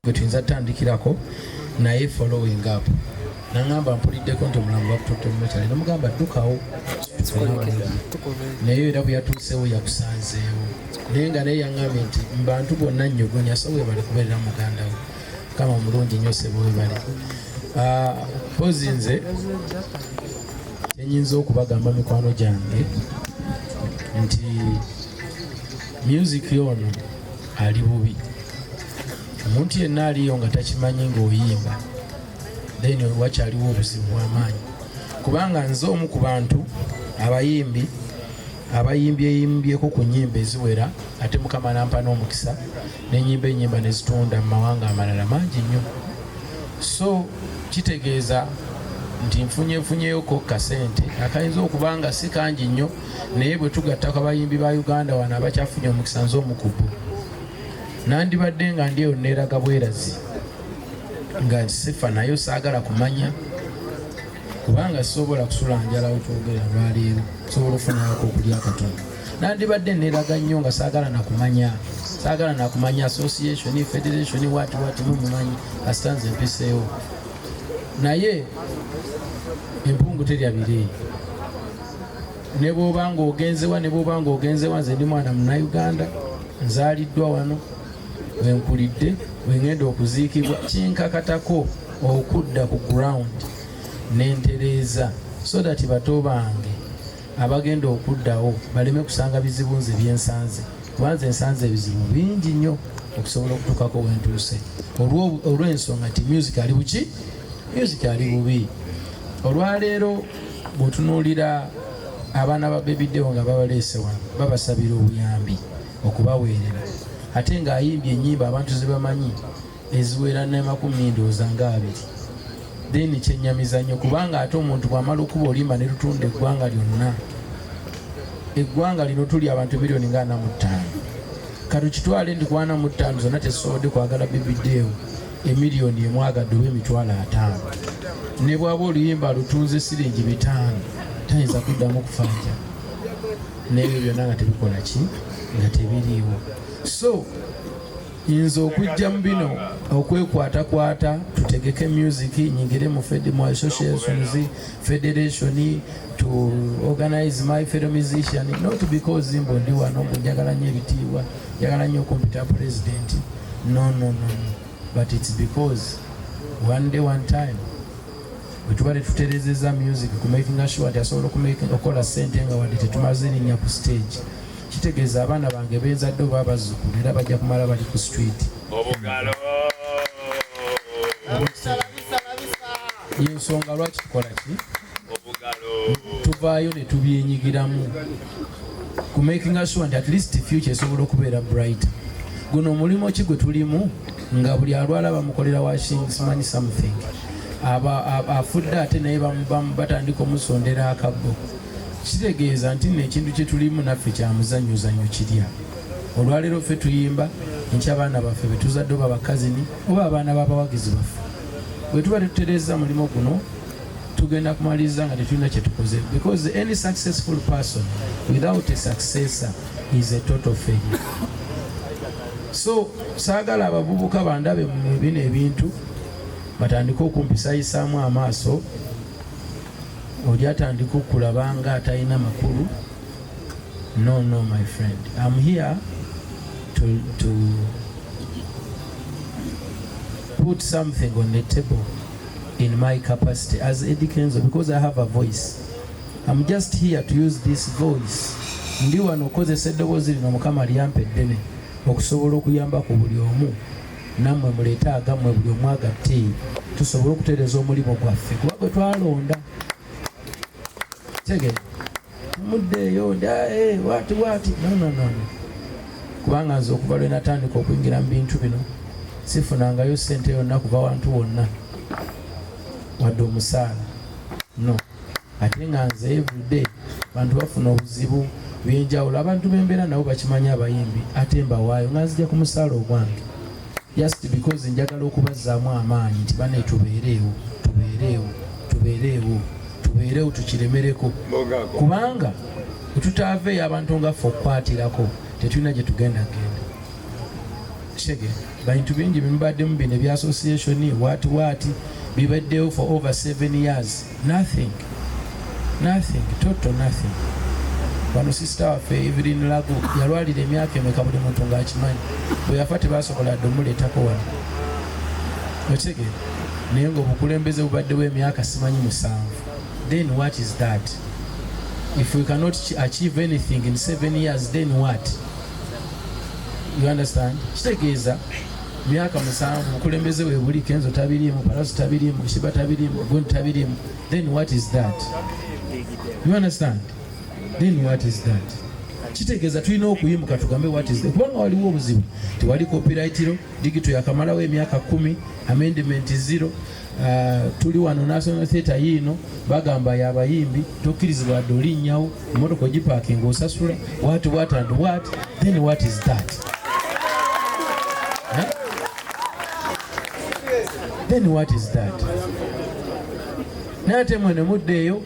Gwe tuyinza tutandikirako naye following up nangamba mpuliddeko nti omulambo bakututte mu mochari, namugamba ddukawo, naye era bwe yatuuseewo yakusanzeewo, naye nga naye yaŋŋambye nti mu bantu bonna nnyogonya, so webale kubeerera muganda we. Kama mulungi nnyo sebo, webale. Pozi nze kyenyinza okubagamba, mikwano gyange, nti music ono ali bubi. Omuntu yenna aliyo nga takimanyi ng'oyimba, then wakyaliwo obuzibu bw'amaanyi, kubanga nze omu ku bantu abayimbi abayimbyeyimbyeko ku nnyimba eziwera, ate Mukama nampa n'omukisa n'ennyimba ennyimba ne zitunda mu mawanga amalala mangi nnyo. So kitegeeza nti nfunyefunyeyoko kasente akayinza okuba nga si kangi nnyo, naye bwe tugattako abayimbi ba Uganda wano abakyafunye omukisa, nze omu ku bo. Nandibadde nga ndi eyo neeraga bwerazi nga sifa nayo, saagala kumanya, kubanga sisobola kusula njala. Wetwogera lwaleero sobola ofunayako okulya katono. Nandibadde neeraga nnyo nga saagala nakumanya, saagala nakumanya association, federation, wati wati, mumumanyi, kasita nze mpiseewo. Naye empungu terya bire. Ne bw'oba ng'ogenzewa, ne bw'oba ng'ogenzewa, nze ndi mwana Munnayuganda, nzaaliddwa wano, wenkulidde, wengenda okuziikibwa. Kinkakatako okudda ku ground nentereeza so that bato bange abagenda okuddawo baleme kusanga bizibu nze byensanze, kuba nze nsanze ebizibu bingi nnyo okusobola okutuukako wentuuse, olw'ensonga nti music ali buki, music ali bubi. Olwaleero bw'otunuulira abaana ba Baby Deo nga babaleese wano, babasabira obuyambi okubaweerera, ate ng'ayimbye ennyimba abantu ze bamanyi eziwera nemakumi ndowooza nga abiri, then kyenyamiza nnyo, kubanga ate omuntu bw'amala okuba olimba ne lutunda eggwanga lyonna. Eggwanga lino tuli abantu miliyoni nga 45. Katukitwale nti ku 45 zonna tezisobodde kwagala Baby Deo, emiliyoni 1 agadde oba 50,000, ne bwaba oluyimba lutunze siringi 500, tayinza kuddamu kufanja n'ebyo byonna nga tebikola ki, nga tebiriiwo. So nze okujja mu bino okwekwatakwata tutegeke music, nyingire mu mu associations, federation, to organize my fellow musician, not because mbu ndi wano mbu njagala nnyo ebitiibwa, njagala nnyo okumpita president. No, no, no, no, but it's because one day, one time, bwe tuba tetuterezeza music ku making sure nti asobola okukola sente nga wadde tetumaze linnya ku stage, kitegeeza abaana bange benzadde oba abazzukulu era bajja kumala bali ku street. Obugalo. Yensonga lwaki tukola ki? Obugalo. Tuvaayo ne tubyenyigiramu ku making sure nti at least future esobola okubeera bright. Guno omulimu ki gwe tulimu nga buli alwala bamukolera washing, simanyi something, afudde ate naye batandika omusondera akabbo? Kitegeeza nti nno ekintu kye tulimu naffe kya muzannyozannyo kirya. Olwaleero ffe tuyimba, enkya abaana baffe betuzadde oba bakazini oba abaana b'abawagizi baffe. Bwe tuba tetutereeza mulimu guno, tugenda kumaliriza nga tetulina kyetukoze, because any successful person without a successor is a total failure. So saagala abavubuka bandabe mu bino ebintu batandike okumpisayisaamu amaaso, oli atandika okulaba nga atalina makulu. No, no, my friend, I'm here to put something on the table in my capacity as Eddie Kenzo, because I have a voice. I'm just here to use this voice. Ndi wano okozesa eddoboozi lino Mukama lyampa eddene okusobola okuyamba ku buli omu. Nammwe muleete agammwe, buli omu agatte, tusobole okutereeza omulimu gwaffe, kuba gwe twalonda. Tegere muddeeyo nda wati wati. No, no, no, no. Kubanga nze okuva lwe natandika okuyingira mu bintu bino, sifunangayo ssente yonna kuva wantu wonna, wadde omusaala, no. Ate nga nze everyday bantu bafuna obuzibu byenjawulo, abantu bembeera nabo bakimanyi, abayimbi, ate mbawaayo nga nzija ku musaala ogwange, just because njagala okubazzaamu amaanyi nti bane tubeereewo, tubeereewo, tubeereewo, tubeerewo, tukiremereko, kubanga bwe tutaaveeyo abantu nga ffe okukwatirako, tetulina gye tugenda genda. Shege, bintu bingi bimubaddemu bino ebya association what what bibaddewo for over 7 years, nothing, nothing, total nothing. Wano sister waffe Evelyn Lagu yalwalira emyaka emeka, buli muntu ng'akimanyi. Bwe yafa tebasobola dde omuleetako wano, okitegeera? Naye ng'obukulembeze bubaddewo emyaka simanyi 7. Then what is that? If we cannot achieve anything in 7 years, then what? You understand? Kitegeeza myaka 7 bukulembeze bwe buli, Kenzo tabiriimu, Pallaso tabiriimu, Sheebah tabiriimu, gundi tabiriimu. Then what is that? You understand? Then what is that? Kitegeeza tulina okuyimuka tugambe what is that, kubanga waliwo obuzibu. Tewali copyright law, digital yakamalawo emyaka 10, amendment zero. Tuli wano National Theatre yiino bagamba yabayimbi, tokkirizibwa dde olinnyawo emotoka ogiparkinga osasula, what what and what. Then what is that? Huh? Then what is that? Naye ate mwe ne muddeeyo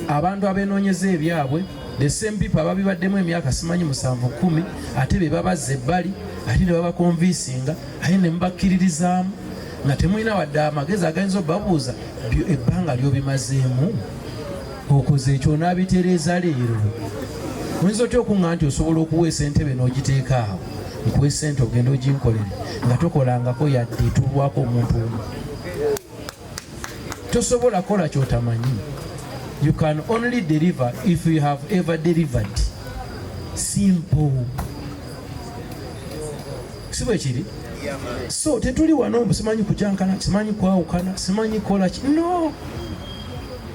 abantu abenoonyeza ebyabwe, the same people ababibaddemu emyaka simanyi 7, 10, ate be babazza ebbali, ate ne babaconvincinga, ate ne mubakkiririzaamu nga temulina wadde amagezi agayinza obabuuza ebbanga lyobimazeemu okoze ekyo onaabitereeza leero. Oyinza otya okuŋŋa nti osobola okuweesa entebe n'ogiteeka awo, nkuwa esente ogenda oginkolere, nga tokolangako yadde etuulwako omuntu omu? Tosobola kola kyotamanyi. You can only deliver if you have ever delivered. Simple, si bwe kiri? So tetuli wano mbu simanyi kujankana, simanyi kwawukana, simanyi kola ki. No,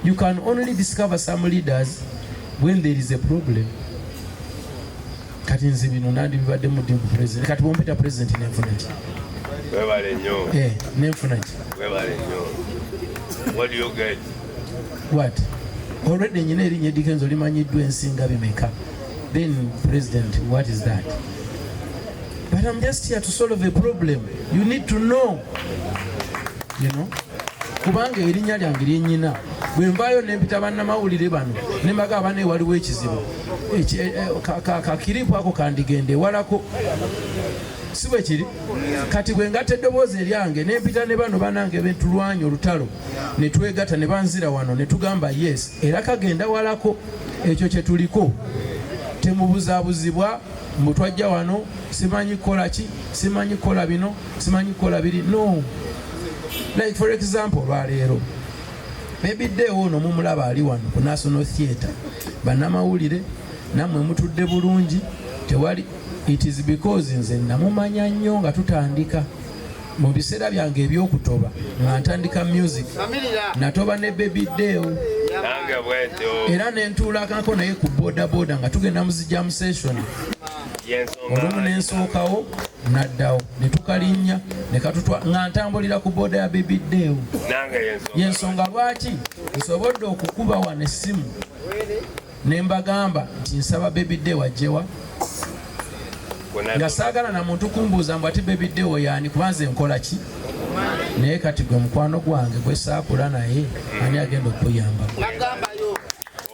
you can only discover some leaders when there is a problem. Kati nze bino nandibibadde muddi mu president? Kati bwompita president nenfuna ki? Webale nnyo. Eh, nenfuna ki? Webale nnyo. What do you get? What? Already nyina erinnya Eddy Kenzo limanyiddwa ensinga bimeka. Then president, what is that? But I'm just here to solve a problem. You need to know kubanga erinnya lyange lyenyina bwe nvaayo nempita bannamawulire bano ne mbagamba bane waliwo ekizibu. Kakiripu ako kandigende ewalako, si bwe kiri? Kati bwe ngatta eddoboozi eryange nempita ne bano banange betulwanya olutalo ne twegatta ne banzira wano ne tugamba yes, era kagenda walako. Ekyo kye tuliko, temubuzaabuzibwa mbu twajja wano simanyi kukola ki, simanyi kukola bino, simanyi kukola biri. No, like for example, olwaleero bebiddeewo ono mumulaba ali wano ku National Theatre, bannamawulire nammwe mutudde bulungi, tewali. It is because nze namumanya nnyo nga tutandika mu biseera byange ebyokutoba, nga ntandika music, natoba ne Baby Deo. Nange bwentyo. Era nentuulakako naye ku boda boda nga tugenda mu jam session. Yensonga. Olumu nensookawo naddawo ne tukalinnya ne katutwa nga ntambulira ku boda ya Baby Deo. Nange yensonga. Yensonga lwaki nsobodde okukuba wano essimu ne mbagamba nti nsaba Baby Deo ajjewa, nga saagala na muntu kumbuuza mbu ati Baby Deo yaani, kuba nze nkola ki. Naye kati gwe mukwano gwange gwe saakula naye, ani agenda okuyambako?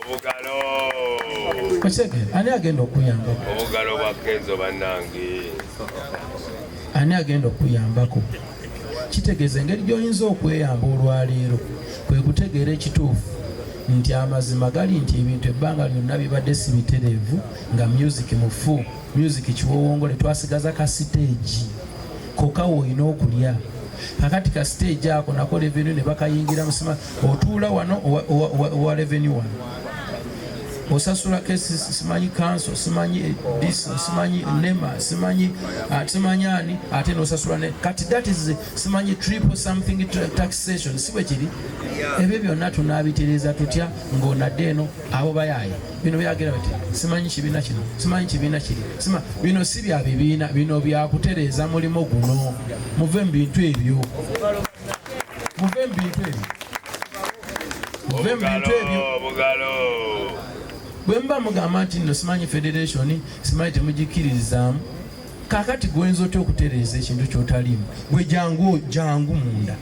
Obugalo. Okitegeera? Ani agenda okuyambako? Obugalo bwa Kenzo bannange. Ani agenda okuyambako? Kitegeeza engeri gy'oyinza okweyamba olwaleero kwe kutegeera ekituufu nti amazima gali nti ebintu ebbanga lyonna bibadde si bitereevu, nga music mufu, music kiwowongole. Twasigaza ka stage kokka woolina okulya. Kakati ka stage ako nako revenue ne bakayingira musima. Otuula wano owa revenue wano osasula kesi, simanyi council, simanyi this, simanyi NEMA, simanyi simanyi ani, ate nosasula ne kati that is simanyi triple something taxation, si bwe kiri? Ebyo byonna tunaabitereeza tutya ng'onadde eno abo bayaaye bino byagera bati simanyi kibiina kino, simanyi kibiina kiri, bino si bya bibiina, bino byakutereeza mulimu guno. Muve mu bintu ebyo, muve mu bintu ebyo, muve mu bintu ebyo. Obugalo. Bwe muba mugamba nti nno simanyi federation, simanyi temugikkiririzaamu, kaakati gwenza otya okutereeza ekintu kyotaliimu? Gwe jangu, jangu munda,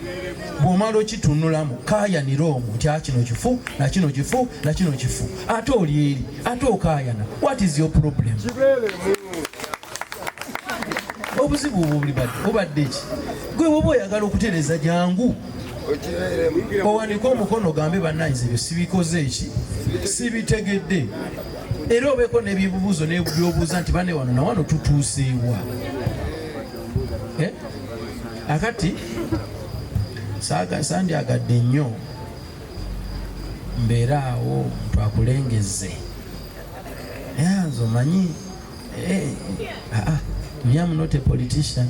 bw'omala okitunulamu kaayanira omwo nti kino kifu nakino kifu nakino kifu, ate oli eri ate okaayana. What is your problem? Obuzibu Obuzibu obulibadde obadde ki? Gwe bwoba oyagala okutereeza jangu owanike omukono ogambe bannange ebyo sibikoze eki sibitegedde, era obeeko n'ebibuuzo nebyobuuza nti bane wano nawano tutuuseewa. Eh? Akati sandyagadde nnyo mbeere awo ntwakulengezze nze omanyi. Eh, ah, ah, me am not a politician.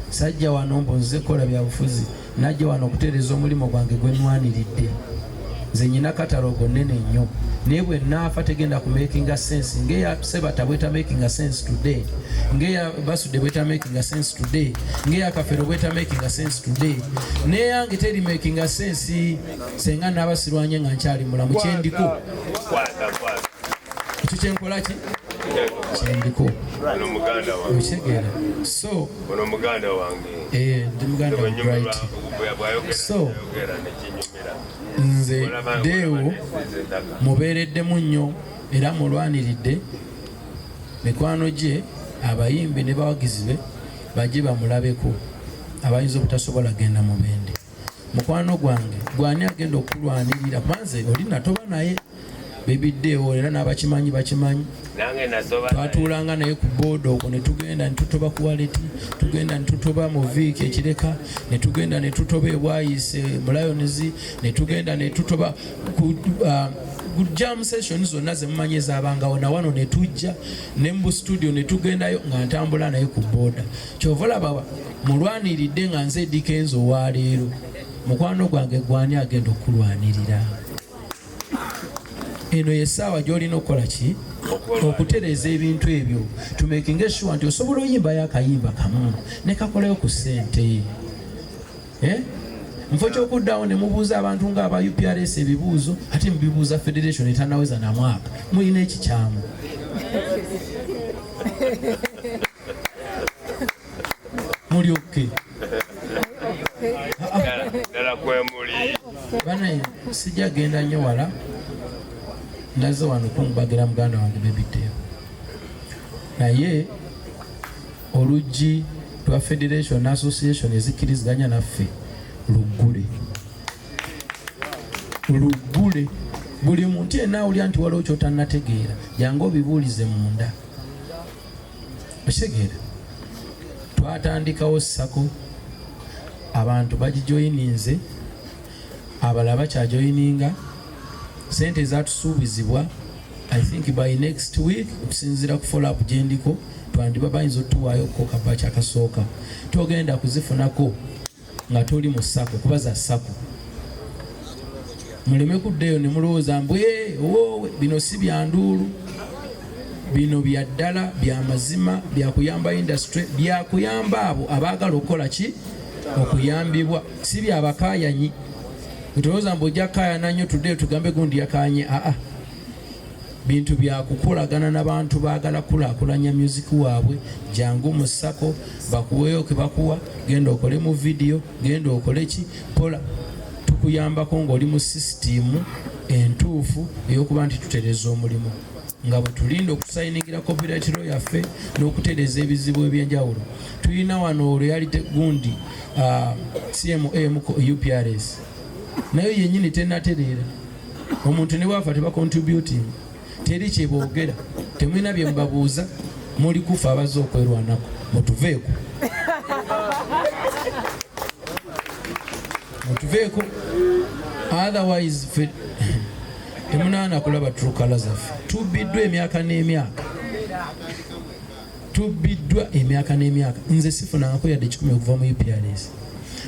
Sajja wano mbu nze kola bya bufuzi, najja wano okutereeza omulimu gwange gwe nnwaniridde. Nze nyina katalogo nnene nnyo, naye bwe naafa tegenda ku makinga sense ng'eya Sebata bweta makinga sense today, ng'eya Basudde bweta makinga sense today, ng'eya Kafero bweta makinga sense today, n'eyange teri makinga sense senga naaba sirwanye nga nkyali mulamu. Kyendiko ekyo kyenkola ki kyendiko okitegeera. So ono muganda wange, eh, ndi muganda wa Bright. So nze Deo mubeereddemu nnyo era mulwaniridde. Mikwano gye abayimbi ne bawagizi be bajje bamulabeko, abayinza obutasobola genda Mubende. Mukwano gwange, gwani agenda okukulwanirira? Kubanze oli natoba naye bebiddeewo era n'abakimanyi bakimanyi. Twatuulanga naye ku booda okwo ne tugenda ne tutoba ku waleti, tugenda ne tutoba mu viiki ekireka, ne tugenda ne tutoba ebwayise mu Lions, ne tugenda ne tutoba ku jam session zonna zemumanyi ezabangawo na wano, ne tujja ne mu studio ne tugendayo nga ntambula naye ku booda. Kyova olaba mulwaniridde nga nze Eddy Kenzo owaleero. Mukwano gwange, gwani agenda okukulwanirira? Eno yessaawa gy'olina okukola ki? Okutereeza ebintu ebyo, tumakinge sure nti osobola oyimbayo akayimba kamu ne kakolayo ku ssente. Eh? Nfo kyokuddawo ne mubuuza abantu ng'aba UPRS ebibuuzo, ate mubibuuza federation etanaweza na mwaka. Mulina ekikyamu, mulyokke. Ddala kwemuli. Banaye, sijja genda nnyo wala. Naze wano kungubagira muganda wange Baby Deo, naye oluggi lwa federation association ezikkiriziganya naffe luggule, luggule. Buli muntu yenna awulira nti waliwo kyotannategeera, jangu obibuulize munda. Okitegeera? Twatandikawo SACCO, abantu bagijoyininze, abalala bakyajoyininga. Sente ezatusuubizibwa, I think by next week, okusinziira ku follow up gyendiko, twandiba bayinza otuwaayo ko kabaaki akasooka. Togenda kuzifunako nga toli mu SACCO, kuba za SACCO. Muleme kuddeyo ne mulowooza mbu woowe. Bino si byanduulu, bino bya ddala, bya mazima, byakuyamba industry, byakuyamba abo abaagala okukola ki? Okuyambibwa. Si byabakaayanyi. Tolowooza mbu ojja kkaayana nnyo tuddeyo tugambe gundi yakanye. Aa, bintu byakukolagana n'abantu baagala kulaakulanya music waabwe. Jangu mu SACCO bakuweeyo ke bakuwa, genda okole mu vidiyo, genda okole ki, kola, tukuyambako ng'oli mu sisitiimu entuufu ey'okuba nti tutereeza omulimu nga bwe tulinda okusayiningira copyright law yaffe n'okutereeza ebizibu ebyenjawulo tulina wano. Royalty gundi, CMA UPRS nayo yennyini tenatereera. Omuntu ne bwafa tebacontributing, teri kyeboogera, temulina bye mubabuuza. Muli kufa abazze okwerwanako. Mutuveeko, mutuveeko, otherwise fe temunaana kulaba true colour zaffe. Tubbiddwa emyaka n'emyaka, tubbiddwa emyaka n'emyaka. Nze sifunangako yadde 100 okuva mu UPRS.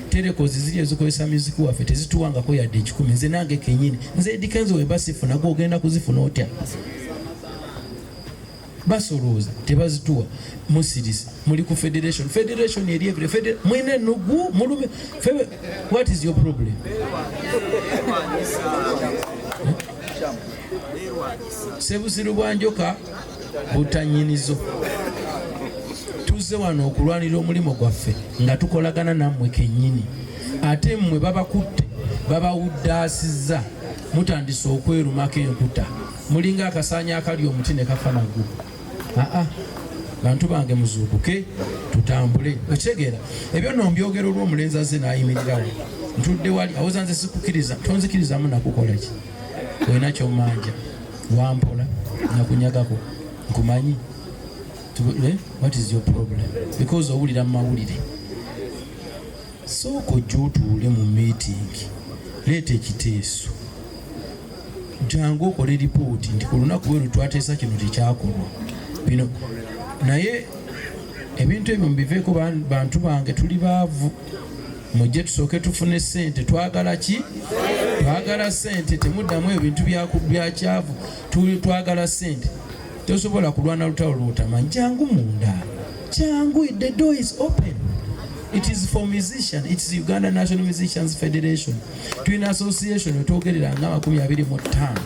Teleco's ziri ezikozesa music waffe tezituwangako yadde 100. Nze nange kenyini, nze Eddy Kenzo, wemba sifuna, gwogenda kuzifuna otya? Basolooza, tebazituwa. Musiris muli ku federation, federation eri ebire mwine enugu mulume. What is your problem? Sebusiru bwa njoka butanyinizo. Tuzze wano okulwanira omulimu gwaffe nga tukolagana nammwe kennyini, ate mmwe babakutte, babawuddaasizza, mutandise okwerumako enkuta. Mulinga akasaanya akali omuti ne kafa nagwo. Aa. Bantu bange muzuukuke tutambule. Okitegeera? Ebyo nno mbyogera olw'omulenzi azze n'ayimirirawo. Ntudde wali awoza nze sikukiriza, tonzikirizamu nakukola ki? Olina ky'ommanja, wampola, nakunyagako, nkumanyi. What is your problem? Because owulira mu mawulire. Sooka ojje otuule mu meeting, leeta ekiteeso. Jangu okole lipooti nti ku lunaku bwe twateesa kino tekyakolwa bino. Naye ebintu ebyo mubiveeko bantu bange, tuli baavu. Mujje tusooke tufune ssente. Twagala ki? Twagala ssente. Temuddamu ebintu bya kyavu. Twagala ssente. Tosobola kulwana lutalo lwotamanyi. Jangu munda, jangu, the door is open. It is for musician. It is Uganda National Musicians Federation. Tulina association wetwogerera nga 25.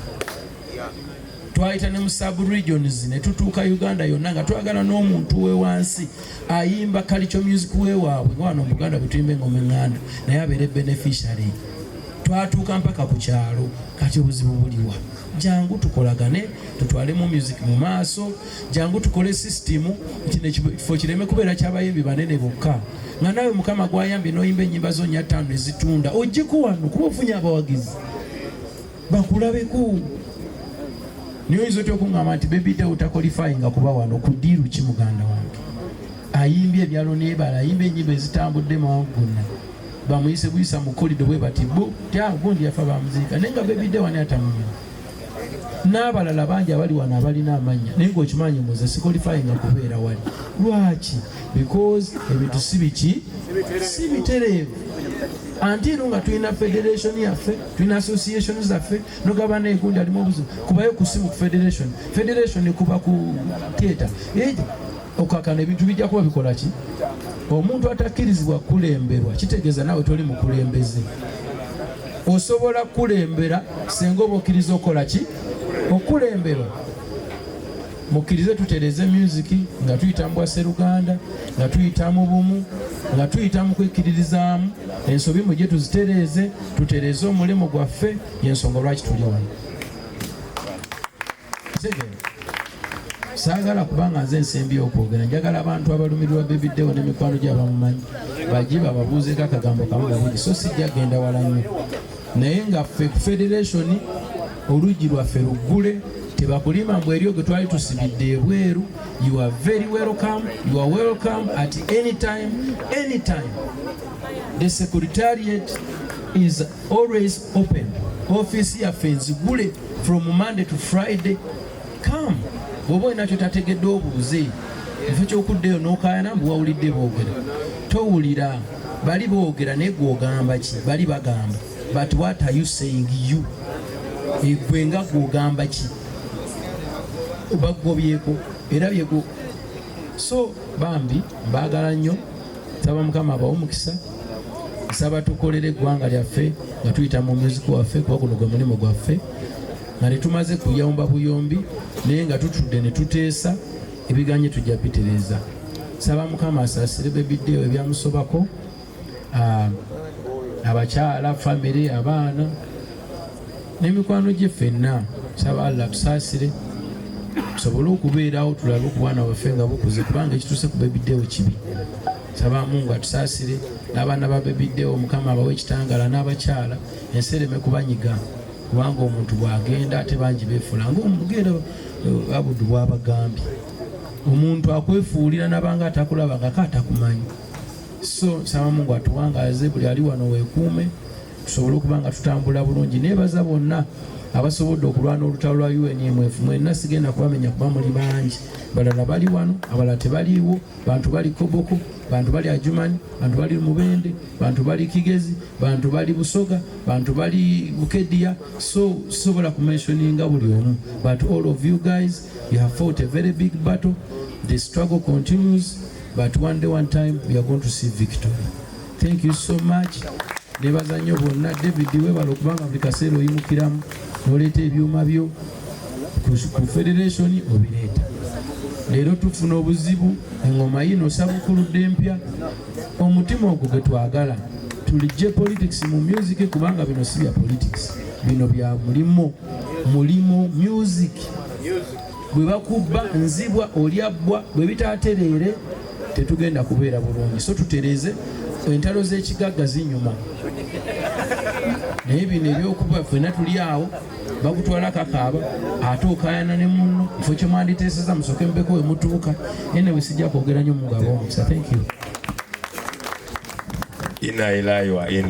Twayita ne mu sub regions ne tutuuka Uganda yonna nga twagala n'omuntu we wansi ayimba culture music we waabwe, nga wano mu Buganda bwe tuyimba engoma eŋŋanda, naye abeere beneficiary. Twatuuka mpaka ku kyalo. Kati obuzibu buliwa? Jangu tukolagane, tutwalemu music mu maaso. Jangu tukole system kino ekifo kireme kubeera kyabayimbi banene bokka, nga naawe Mukama gwayambye n'oyimba ennyimba zo nnya ttaano nezitunda, ojjeko wano kuba ofunye abawagizi bakulabeko. Naye oyinza otya okuŋŋamba nti Baby Deo taqualifyinga kuba wano? Ku deal ki, muganda wange? Ayimbye ebyalo n'ebala, ayimbye ennyimba ezitambudde mawanga gonna, bamuyise buyisa mu corridor bwe bati bo tya gundi yafa bamuziika, naye nga Baby Deo wani atamumanyi, n'abalala bangi abali wano abalina amannya, naye ng'okimanyi muze siqualifyinga kubeera wali. Lwaki? Because ebintu si biki, si bitereevu. Antiino nga tulina federation yaffe, tulina association zaffe, nogaba negundi alimu obuzibu, kubayo ku simu ku federation, federation kuba ku theatre okakana, ebintu bijja kuba bikola ki. Omuntu atakkirizibwa kukulemberwa kitegeeza naawe toli mukulembeze. Osobola kukulembera senga oba okkiriza okukola ki? Okukulemberwa. Mukkirize tutereze music nga tuyita mu bwaseruganda, nga tuyita mu bumu, nga tuyita mu kwekkiririzaamu. Ensobi mujje tuzitereeze, tutereeze omulimu gwaffe. Yensonga lwaki tuli wano. Kitegeera? Saagala kubanga nze nsembye okwogera. Njagala abantu abalumirwa Baby Deo n'emikwano gy'abamumanyi bajje bababuuzeeko akagambo kamu babiri, so sijja genda wala nnyo. Naye nga ffe ku federation oluggi lwaffe luggule, tebakulima mbu eryo gwe twali tusibidde ebweru. You are very welcome. You are welcome at any time, any time. The secretariat is always open. Office yaffe nzigule from Monday to Friday. Come, bw'oba olina kyotategedde obuuze. Ekifo kyokuddeyo n'okaayana mbu wawulidde boogera, towulira. Bali boogera, naye gwe ogamba ki? Bali bagamba, but what are you saying? You, gwe nga gwe ogamba ki? Bagobyeko era byego. So bambi mbaagala nnyo. Nsaba Mukama abawe omukisa. Nsaba tukolere eggwanga lyaffe nga tuyita mu music waffe, kuba guno gwe mulimu gwaffe, nga tetumaze kuyomba buyombi, naye nga tutudde ne tuteesa ebiganye tujja bitereeza. Saba Mukama asaasire Baby Deo ebyamusobako, abakyala, famire, abaana n'emikwano gye ffenna. Saba Allah tusaasire tusobole okubeerawo tulabe okubwana bwaffe nga bukuze, kubanga ekituuse ku Baby Deo kibi. Saba Mungu atusaasire n'abaana ba Baby Deo, Mukama abawe ekitangala, n'abakyala ensi ereme kubanyiga, kubanga omuntu bw'agenda ate bangi beefuula ngaomugenda. Abudu bw'abagambye, omuntu akwefuulira nabanga atakulabangako, atakumanyi. So nsaba Mungu atuwangaaze. Buli ali wano weekuume, tusobole okuba nga tutambula bulungi. Neebaza bonna abasobodde okulwana olutalo lwa UNMF. Mwenna sigenda kubamenya kuba muli bangi. Balala bali wano, abalala tebaliiwo. Bantu bali Koboko, bantu bali Adjumani, bantu bali Mubende, bantu bali Kigezi, bantu bali Busoga, bantu bali Bukedia. So sobola kumentioninga buli omu, but all of you guys, you have fought a very big battle. The struggle continues, but one day, one time, we are going to see victory. Thank you so much. Nebaza nnyo bonna. David, webala okubanga buli kaseera oyimukiramu n'oleeta ebyuma byo ku federation obireeta. Leero tufuna obuzibu, eŋŋoma yino osabukuludde empya. Omutima ogwo gwe twagala. Tulijje politics mu music, kubanga bino si bya politics, bino bya mulimu, mulimu music. Bwe bakubba nzibwa olya bbwa, bwe bitaatereere tetugenda kubeera bulungi. So tutereeze entalo z'ekigagga zinyuma, naye bino ebyokuba ffenna tuli awo bakutwala kakaaba ate okayana ne munno kifo kye mwanditeeseza musooke mubeko we mutuuka. Anyway, sijja kwogera nnyo, mugaba omukisa. Thank you. Inna ilahi wa inna